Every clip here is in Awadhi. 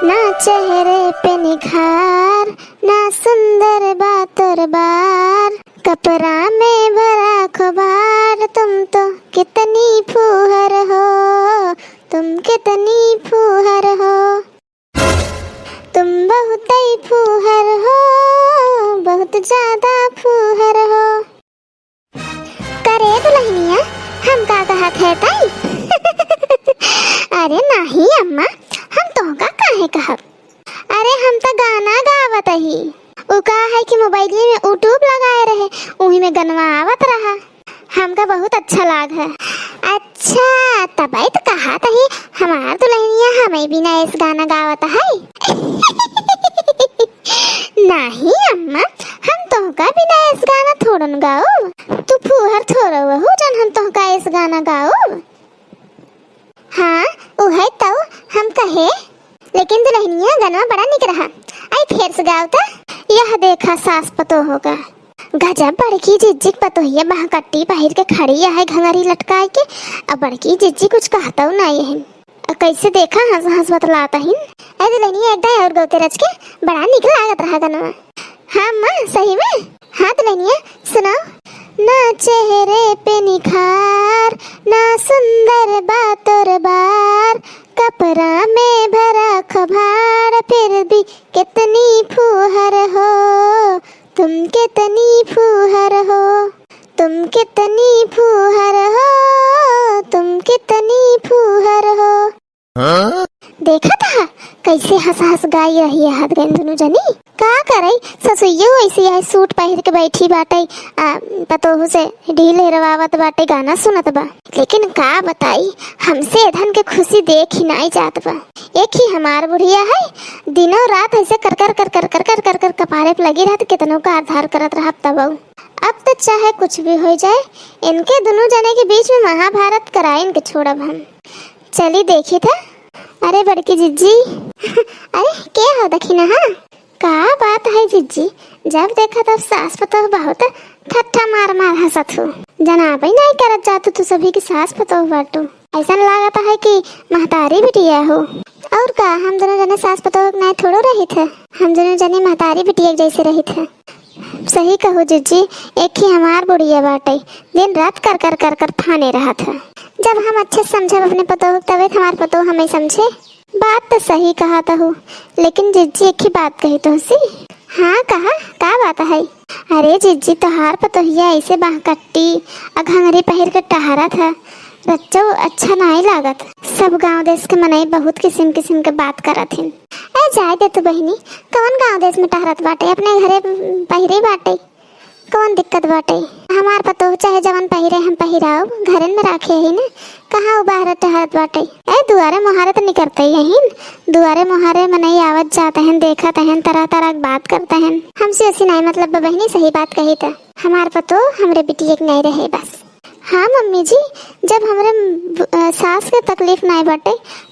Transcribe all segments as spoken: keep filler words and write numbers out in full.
ना चेहरे पे निखार, ना सुंदर बा तोर बार, कपड़ा में भरा खुबार, तुम तो कितनी फूहर हो, तुम कितनी फूहर हो, तुम बहुत ही फूहर हो, बहुत ज्यादा फूहर हो। करे दुलहिनिया, हम का कहत है तई? अरे नाही अम्मा, हम तोहका काहे कहब? अरे हम त गाना गावत ही। उ का है कि मोबाइलिए में YouTube लगाए रहे, उही में गनवा आवत रहा। हमका बहुत अच्छा लाग है। अच्छा, तबई त कहत ही हमार दुलहिनिया हमई बिना ऐस गाना गावत है। नाही अम्मा, हम तोहका बिना ऐस गाना थोड़न गाउब। तू फूहर थोड़ो हू जौन हम तोहका ऐस गाना गाउब। हाँ, उहै तउ हम कहे। लेकिन दुलहिनिया गनवा बड़ा निक रहा। आई फेर से गाउ त। यह देखा सास पतोह का। गजब बड़की जिज्जी क पतोहिया बहकट्टी पहिर के खड़ी है घंघरी लटकाए के। अब बड़की जिज्जी कुछ कहतउ नाई है। अब कैसे देखा हंस हंस बतलात हिन। ए दुलहिनिया एक दाई और गौते रच के बड़ा निक लागत रहा गनवा। हाँ माँ, सही में। हाँ दुलहिनिया, सुनाओ। ना चेहरे पे निखार, ना सुंदर बा तोर बार, कपड़ा में भरा खुबार, फिर भी कितनी फूहर हो, तुम कितनी फूहर हो, तुम कितनी फूहर हो, तुम कितनी फूहर हो। हाँ? देखत हा, कैसे हंस हंस गाई रही है हाथ गइन दुनू जनी। का करई, ससुइयो ऐसे है, सूट पहिर के बैठी बाटई, आ पतोहू से ढील हेरवावत बाटई, गाना सुनत बा। लेकिन का बताई, हमसे एधन के खुशी देख ही नाई जात बा। एक ही हमार बुढ़िया है, दिनों रात ऐसे कर कर कर कर कर कर कर कर कपारे पे लगी रहत, कितनों का आधार करत रहब तबउ। अब त चाहे कुछ भी होइ जाए, इनके दुनू जने के बीच में महाभारत कराइन के छोड़ब हम। चली देखी था। अरे बड़की जिज्जी। अरे के हो दखिनहा? का बात है जिज्जी, जब देखा तब सास पतोह बहुत ठट्ठा मार मार हंसत हो। जनाबे नाई करत जातू तू सभी की सास पतोह बाटू। ऐसन लागत है कि महतारी बिटिया हो। और का, हम दुनू जने सास पतोह के नाई थोड़ो रहित है, हम दुनू जने महतारी बिटिया के जैसे रहित है। सही कहू जिज्जी, एक ही हमार बुढ़िया बाटई, दिन रात कर कर कर कर फाने रहत है। जब हम अच्छे से समझब अपने पतोह के, तबे त हमार पतोह हमें समझे। बात त सही कहत हू, लेकिन जिज्जी एक ही बात कही तोहसे। हाँ कहा, का बात है? अरे जिज्जी, तोहार पतोहिया ऐसे बांह कट्टी आ घंघरी पहिर के टहरत है, रच्चो अच्छा नाई लागत। सब गांव देश के मनई बहुत किसिम किसिम के बात करत हिन। ए जाए दे तू बहिनी, कवन गांव देश में टहरत बाटे, अपने घरे पहिरे बाटे। कौन दिक्कत बाटे? हमार पतोह चाहे जवन पहिरे हम पहिराउब, घरन में राखे ही न, कहाँ उ बाहर टहरत बाटे? ए दुआरे मोहारे त निकरते ही हइन, दुआरे मोहारे मनई आवत जात हन, देखत हन, तरह तरह के बात करत हन। हमसे ओसी नाई मतलब बा बहिनी, सही बात कही त। हमार पतोह हमरे बिटिया के नाई रहे बस। हाँ मम्मी जी, जब हमरे ब-, अ, सास के तकलीफ नाई बाटे,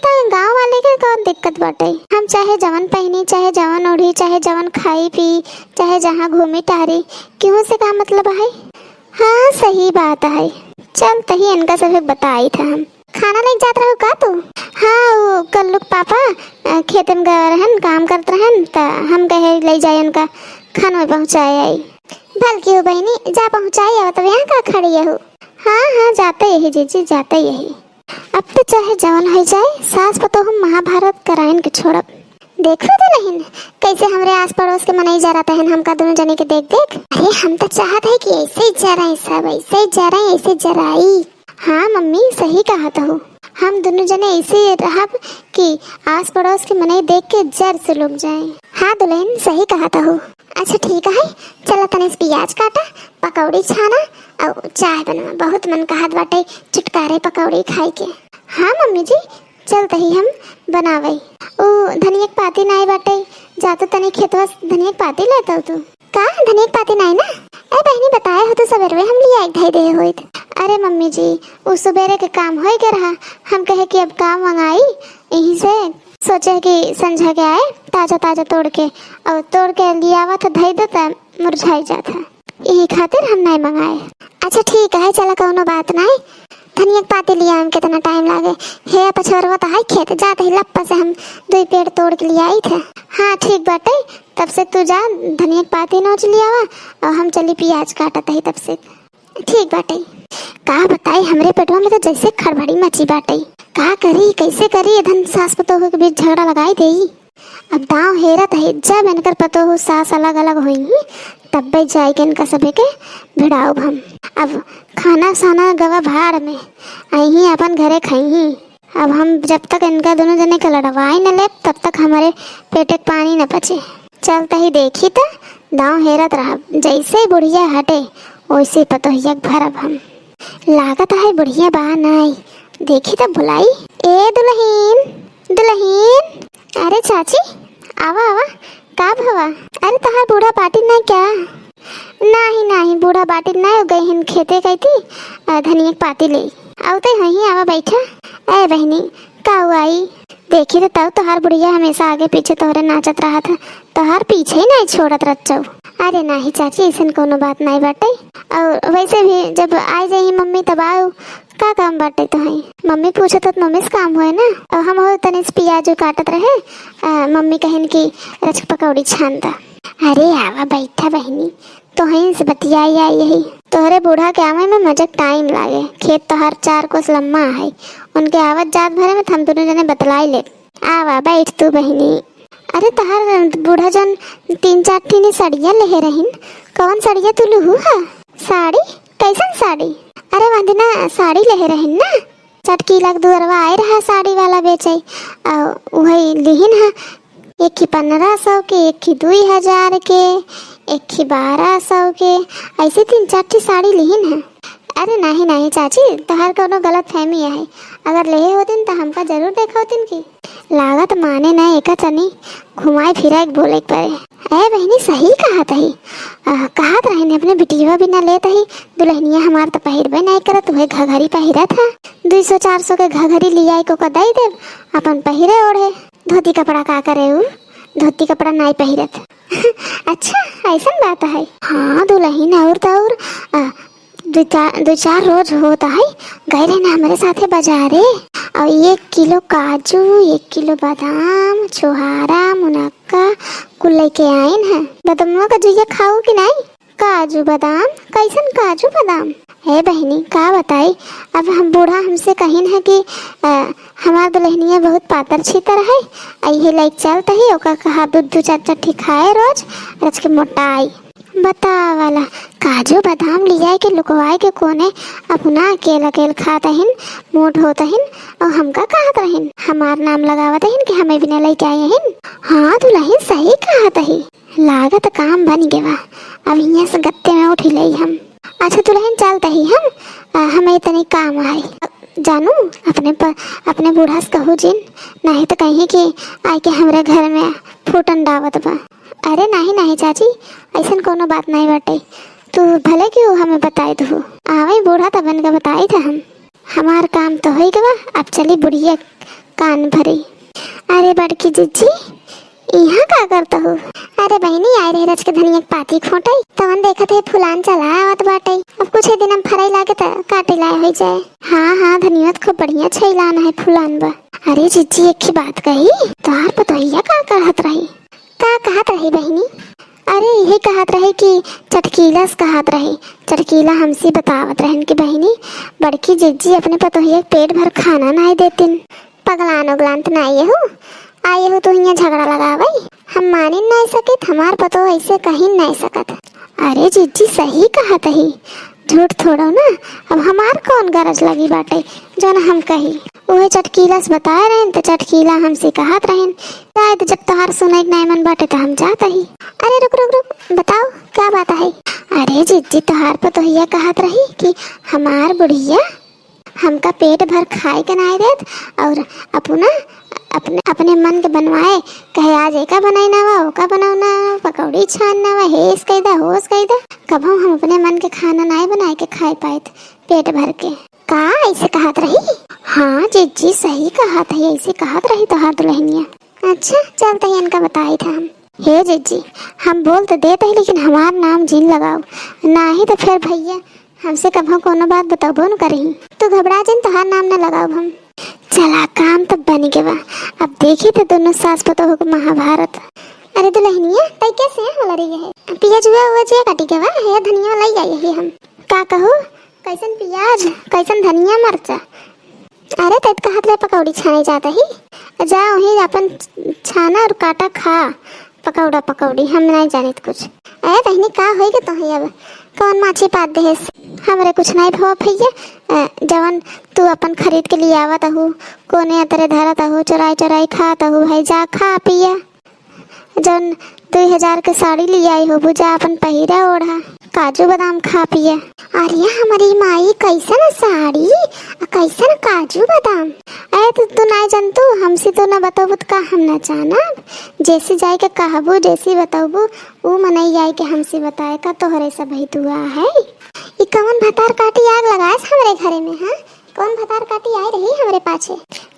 त गाँव वाले के कौन दिक्कत बाटे? हम चाहे जवन पहिनी, चाहे जवन ओढ़ी, चाहे जवन खाई पी, चाहे जहाँ घूमी टहरी, केहू से का मतलब है? हाँ, सही बात है। चल, तही इनका सभे बताई था हम। खाना लेके जात रहू का तू? हाँ, वो कल्लू के पापा, अ, खेते में गए रहन, काम करत रहन, त हम कहे ले जाए उनका खाना पहुँचाए आई। भलकी हो बहिनी, जा पहुँचाई आवा, तब यहाँ का खड़ी हू? हाँ, हाँ, जाते यही जीजी, जाते यही। अब त चाहे जवन होइ जाए, सास पतोह हम महाभारत कराइन के छोड़ब। देखो दुलहिन, कैसे हमरे आस पड़ोस के मनई जरात हन हमका दुनू जने के देख देख। अरे हम त चाहत है कि ऐसे ही जराई सब, ऐसे ही जराई, ऐसे जराई। हाँ मम्मी, सही कहत हू, हम दुनू जने ऐसे रहब कि आस पड़ोस के मनई देख के जर से लोग जाए। हाँ दुलहिन, सही कहत हू। अच्छा ठीक है, चला तनी से पियाज काटा, पकौड़ी छाना और चाय बनवा। बहुत मन कहत बाटे चुटकारे पकौड़ी खाए के। हाँ मम्मी जी, चलत ही हम बनावे। उ धनिया के पाती नाई बाटे, जा तो तनी खेतवा से धनिया के पाती लेत तू। का धनिया के पाती नाई ना? ए बहिनी, बताए हो तो सबेरवे हम लिया एक धई दे होइत। अरे मम्मी जी, उ सुबेरे के काम होई के रहा, हम कहे कि अब काम मंगाई, यहीं से सोचे कि संझा के आए ताजा ताजा तोड़ के, और तोड़ के लियावत धई देता, मुरझाई जात है, यही खातिर हम नाई मंगाए। अच्छा ठीक है, चला कौनो बात नाई, धनिया के पाती लियावे में कितना टाइम लागे? हे पछवरवा त है खेत, जात ही लप्पा से हम दुई पेड़ तोड़ के लियाइत है। हाँ ठीक बाटे, तब से तू जा, धनिया के पाती नोच लियावा और हम चली पियाज काटत ही तब से। ठीक बाटे। का बताई, हमरे पेटवा में तो जैसे खड़बड़ी मची बाटे। का करी, कैसे करी, इधन सास पतोह के बीच झगड़ा लगाई देई। अब दांव हेरत है, जब इनकर पतोह सास अलग अलग होई, तब्बे जाए के इनका सभे के भिड़ाउब हम। अब खाना साना गवा भाड़ में, अइहीं अपन घरे खइहीं। अब हम जब तक इनका दोनों जने के लड़वाई न लेब, तब तक हमरे पेटे के पानी न पचे। चलत ही देखी त दांव हेरत रहब, जैसे बुढ़िया हटे, वैसे पतोहिया के भरब हम। लागत है बुढ़िया बा नाई, देखी त बुलाई। ए दुलहिन, दुलहिन। अरे चाची, आवा आवा, का भवा? अरे तहार बूढ़ा बाटिन ना क्या? नाही नाही, बूढ़ा बाटिन ना, गए हिन खेते कइती, अ, धनिया के पाती ले। अउते होइहीं, आवा बैठा। ए बहिनी, का हुआ आई? देखी त तउ तोहार बुढ़िया हमेशा आगे पीछे तोहरे नाचत रहत है, तोहार पीछे ही नाही छोड़त रच्चऊ। अरे नाही चाची, अइसन कोनो बात नाही बाटे। और वैसे भी जब आइ जाई मम्मी तब आउ, का काम बाटे तोहई? मम्मी पूछत त मम्मी से काम होए ना। और हम हो तनी से पियाज काटत रहे, अ, मम्मी कहिन कि रच के पकौड़ी छान द। अरे आवा बैठा बहिनी, तोहई से बतियाई आई यही। तोहरे बूढ़ा के आवे में मजक टाइम लागे। खेत तोहार चार कोस लम्मा है, उनके आवत जात भरे में त हम दोनों जने बतलाई ले। आवा बैठ तू बहिनी। अरे तोहार बूढ़ा जौन तीन चार ठिनी सड़िया लेहे रहिन, कौन सड़िया तू लुहू है? साड़ी? कैसन साड़ी? अरे वह दिना साड़ी लेहे रहिन ना, चटकीला के दुअरवा आए रहा साड़ी वाला बेचई, आ उहई लिहिन है, एक ही पन्द्रह सौ के, एक ही दुई हजार के, एक ही बारह सौ के, ऐसे तीन चार ठी साड़ी लिहिन है। अरे नाही नाही चाची, तोहार कौनो गलत फहमी है, अगर लेहे होतिन त हमका जरूर देखौतिन की। लागत माने ना, एका तनी घुमाए फिराए के बोले के पड़े। ए बहिनी, सही कहत ही। आ, कहत रहिन अपने बिटिया बिना लेत ही, दुलहिनिया हमार त पहिरबे नाई करत, उहे घघरी पहिरत है। दुई सौ चार सौ के घघरी लियाई के ओका दई देब, अपन पहिरे ओढ़े। धोती कपड़ा का करे उ, धोती कपड़ा नाई पहिरत। अच्छा, ऐसन बात है। हाँ दुलहिन, और त और, आ, दो चार, दो चार रोज होत है, गए रहे ना हमरे साथे बाजारे, और एक किलो काजू, एक किलो बादाम, छोहारा, मुनक्का, कुल लेके आइन है। बदमुआ का जुइया खाऊ कि नाई? काजू बादाम? कैसन काजू बादाम? हे बहिनी, का बताई, अब हम बूढ़ा हमसे कहिन है कि, अ, हमार दुलहिनिया बहुत पातर छीतर है, आ इहे लइके चलत ही, ओका कहा दू दू चार चार ठी खाए रोज, रच के मोटाई। बतावला, काजू बादाम लियाए के लुकवाए के कोने अपना अकेल अकेल खात हिन, मोट होत हिन, और हमका कहत रहिन, हमार नाम लगावत हिन कि हमें बिना लइके आई हिन। हाँ दुलहिन, सही कहत ही, लागत काम बन गवा, अब हियाँ से गत्ते में उठी लई हम। अच्छा दुलहिन, चलत ही हम, आ, हमें तनी काम आए। जानू, अपने प-, अपने बूढ़ा से कहू जिन, नाही त कहीं कि आए के हमरे घर में फूटन डावत बा। अरे नाही नाही चाची, ऐसन कोनो बात नाही बाटे। तू भले क्यों हमें बताई दू, आवे बूढ़ा तब इनका बताई था हम। हमार काम तो होई गवा, अब चली बुढ़िया कान भरी। अरे बड़की जिज्जी, इहाँ का करत हो? अरे बहिनी, आए रहे रच के धनिया के पाती खोटे, तवन देखत है फुलान चला आवत बाटे। अब कुछ ही दिन हम फरई लागे त काटे लाए होई जाए। हाँ हाँ, धनिया त खूब बढ़िया छैलान है, फुलान बा। अरे जिज्जी, एक ही बात कही, तोहार पतोहिया का कहत रही? का कहत रही बहिनी? अरे यही कहत रही कि चटकीला से कहत रही। चटकीला हमसे बतावत रहन कि बहिनी, बड़की जिज्जी अपने पतोहिया के पेट भर खाना नाई देतिन। पगलान उगलान त नाई हो, आए हो तू हियाँ झगड़ा लगावई। हम मानिन नाई सकित, हमार पतोह ऐसे कहिन नाई सकत। अरे जिज्जी सही कहत ही, झूठ थोड़ो ना। अब हमार कौन गरज लगी बाटे जौन हम कही? उहे चटकीला से बताए रहन त चटकीला हमसे कहत रहन, शायद जब तोहार सुने के नाई मन बाटे त हम जात ही। अरे रुक रुक रुक, बताओ क्या बात है? अरे जिज्जी, तोहार पतोहिया कहत रही कि हमार बुढ़िया हमका पेट भर खाए के नाई देत और अपना, अपने, अपने मन के बनवाए, कहे आज एका बनाई नावा, ओका बनाओ ना, पकौड़ी छान नावा, हेस कई दा, होस कई दा। कबहू हम अपने मन के खाना नाई बनाए के खाए पाइत पेट भर के। का ऐसे कहत रही? हाँ जिज्जी, सही कहत है, ऐसे कहत रही तोहार दुलहिनिया। अच्छा, चलत ही इनका बताइत है हम। हे जिज्जी, हम बोल त देत ही, लेकिन हमार नाम जिन लगाओ, नाही त फिर भैया हमसे कभो कोनो बात बतौबो न करही। तू घबरा जिन, तोहार नाम न लगाउब हम। चला, काम त बनि गवा। अब देखी त दुनो सास पतोह के महाभारत। अरे दुलहिनिया, तई कैसे है होला रही है? पियाजुआ उआजुआ काटी गवा, हे धनिया लाई आई ही हम। का कहू, कैसन पियाज, कैसन धनिया मरचा। अरे तई त कहत रहे पकौड़ी छाने जात ही। जा वहीं अपन छाना और काटा खा। पकौड़ा पकौड़ी, हम नाई जानित कुछ। ए बहिनी, का होई गे तोहे अब? कौन माछी पाद देहेस? हमरे कुछ नाई भवा भैया। अ, जवन तू अपन खरीद के लिए आवत अहू, कोने अतरे धरत अहू, चोराई चोराई खात अहू, भाई जा खा पिया। जौन दुई हजार के साड़ी ले आई होबू, जा अपन पहिरा ओढ़ा, काजू बादाम खा पिया। अरे हमरी माई, कैसन साड़ी, कैसन काजू बादाम। ए, तू, तू नाई जानतू, हमसे तू ना बतौबू त का हम ना जानब? जैसे जाए के कहबू, जैसे बतौबू, ऊ मनई आई के हमसे बताए का तोहरे सब ही दुआ है। ई कवन भतार काटी आग लगाएस हमरे घरे में, हाँ? कौन भतार काटी आई रही हमरे पाछे?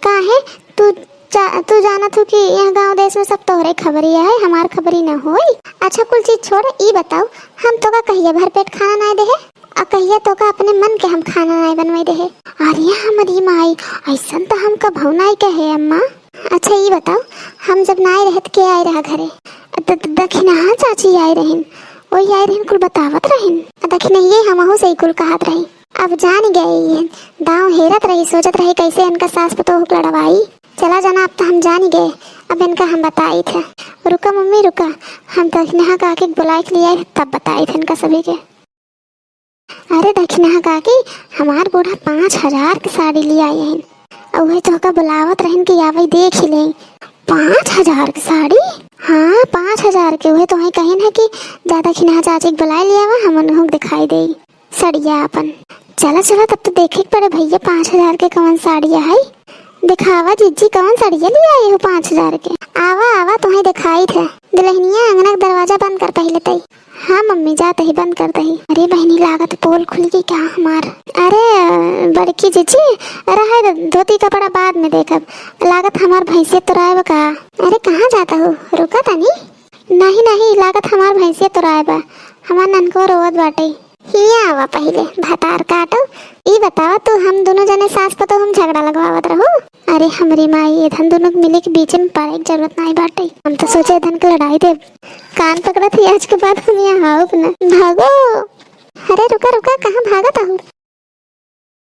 काहे तू जा-, तू जानत हो कि यह गांव देश में सब तोहरे खबरी है, हमार खबरी न होई? अच्छा कुल चीज छोड़, ई बताओ, हम तोका कहिया भर पेट खाना नाय देहे? आ कहिया तोका अपने मन के हम खाना नाय बनवाई देहे? अरे हमरी माई, ऐसन त हम कभौ नाय कहे अम्मा। अच्छा ई बताओ, हम जब नाय रहत के आए रहा घरे? द-, द-, दखिनहा चाची आए रहिन, वही आए रहिन, कुल बतावत रहिन। आ दखिनहिये हमहू से ई कुल कहत रही। अब जान गए ये, दांव हेरत रही, सोचत रही कैसे इनका सास पतोह के लड़वाई। चला जाना, अब त हम जान गए, अब इनका हम बताई थे। रुका मम्मी रुका, हम दखिनहा काकी के बुलाए के लिए आए, तब बताई थे इनका सभी के। अरे दखिनहा काकी, हमार बूढ़ा पाँच हजार के साड़ी ले आई है, और वही तोहका बुलावत रहन कि आवई देख ही ले। पाँच हजार के साड़ी? हाँ, पाँच हजार के। वही तोहे कहिन है कि जा दखिनहा चाची के बुलाए ले आवा, हम उन्हों के दिखाई दे सड़िया अपन। चला चला, तब तो देखे के पड़े भैया, पाँच हजार के कौन साड़िया है। दिखावा जिज्जी, कौन साड़िया ले आई हो पाँच हजार के? आवा आवा, तोहे दिखाई थे। दुलहिनिया, अंगना के दरवाजा बंद कर पहिले तई। हाँ मम्मी, जात ही बंद कर दही। अरे बहिनी, लागत पोल खुल गई का हमार? अरे बड़की जिज्जी, रहे दे, धोती कपड़ा बाद में देखब। लागत हमार भैंसिया तोराए बा का? अरे कहाँ जाता हो, रुका तनी। नहीं नहीं, लागत हमार भैंसिया तोराए बा, हमार ननकवा रोवत बाटे। हियाँ आवा पहिले, भतार काटो। ई बतावा तू, हम दुनो जने सास पतोह हम झगड़ा लगवावत रहू? अरे हमरी माई, एधन दुनो के मिले के बीच में पड़े के जरूरत नाई बाटे। हम तो सोचे एधन के लड़ाई देब। कान पकड़त ही, आज के बाद हम यहाँ आउब ना। भागो। अरे रुका रुका, कहाँ भागत आहू?